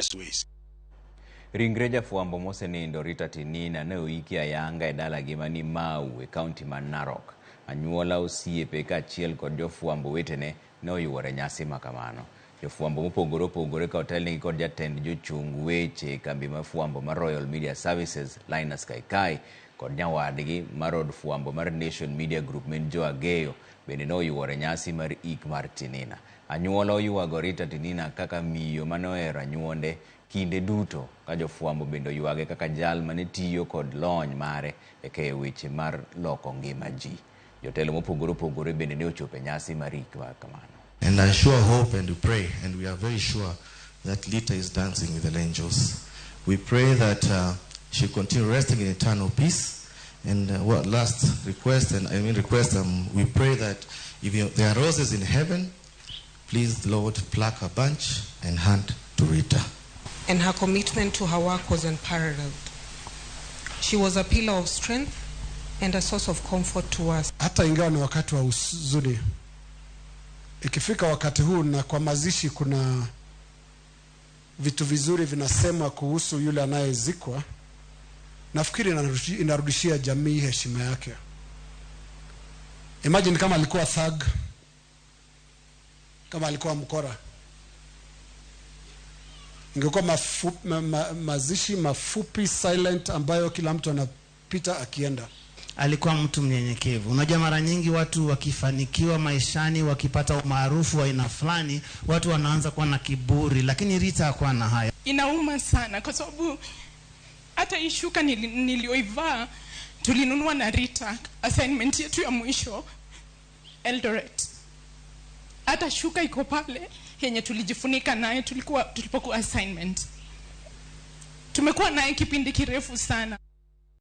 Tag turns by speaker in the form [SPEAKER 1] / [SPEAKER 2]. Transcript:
[SPEAKER 1] Best ways.
[SPEAKER 2] Ringre jafwambo mosenindo Rita Tinina ne oiki ayanga e dalagi mani Mau e kaunti ma Narok. Anyuola, osiepe kaachiel kod jofwambo wetene ne oyuoro e nyasi makamano. Jofwambo mopogore opogore ka otelnegi kod jatend jochung weche e kambi mar fwambo mar Royal Media Services Linus Kaikai kod nyawadgi mar od fwambo mar Nation Media Group min Joe Ageyo bende ne oyuoro e nyasi mar ik mar Tinina. Anyuola oyuago Rita Tinina kaka miyo mane ohero anyuonde kinde duto ka jofwambo bende oywage kaka jal mane tiyo kod lony mare e keyo weche mar loko ngima ji. Jotelo mopogore opogore bende ne ochopo e nyasi mar ik mar kamano.
[SPEAKER 3] And I sure hope and we pray, and we are very sure that Lita is dancing with the angels. We pray that she continue resting in eternal peace. And what last request, and I mean request, we pray that if there are roses in heaven, please, Lord, pluck a bunch and hand to Rita.
[SPEAKER 4] And her commitment to her work was unparalleled. She was a pillar of strength and a source of comfort to us.
[SPEAKER 5] Hata ingawa ni wakati wa huzuni, ikifika wakati huu na kwa mazishi kuna vitu vizuri vinasemwa kuhusu yule anayezikwa, nafikiri inarudishia jamii heshima yake. Imagine kama alikuwa thug, kama alikuwa mkora, ingekuwa mazishi mafupi silent ambayo kila mtu anapita akienda.
[SPEAKER 6] Alikuwa mtu mnyenyekevu. Unajua, mara nyingi watu wakifanikiwa maishani, wakipata umaarufu wa aina fulani, watu wanaanza kuwa na kiburi, lakini Rita hakuwa na haya.
[SPEAKER 7] Inauma sana kwa sababu hata hii shuka nilioivaa tulinunua na Rita, assignment yetu ya mwisho Eldoret. Hata shuka iko pale yenye tulijifunika naye tulipokuwa assignment. Tumekuwa naye kipindi kirefu sana.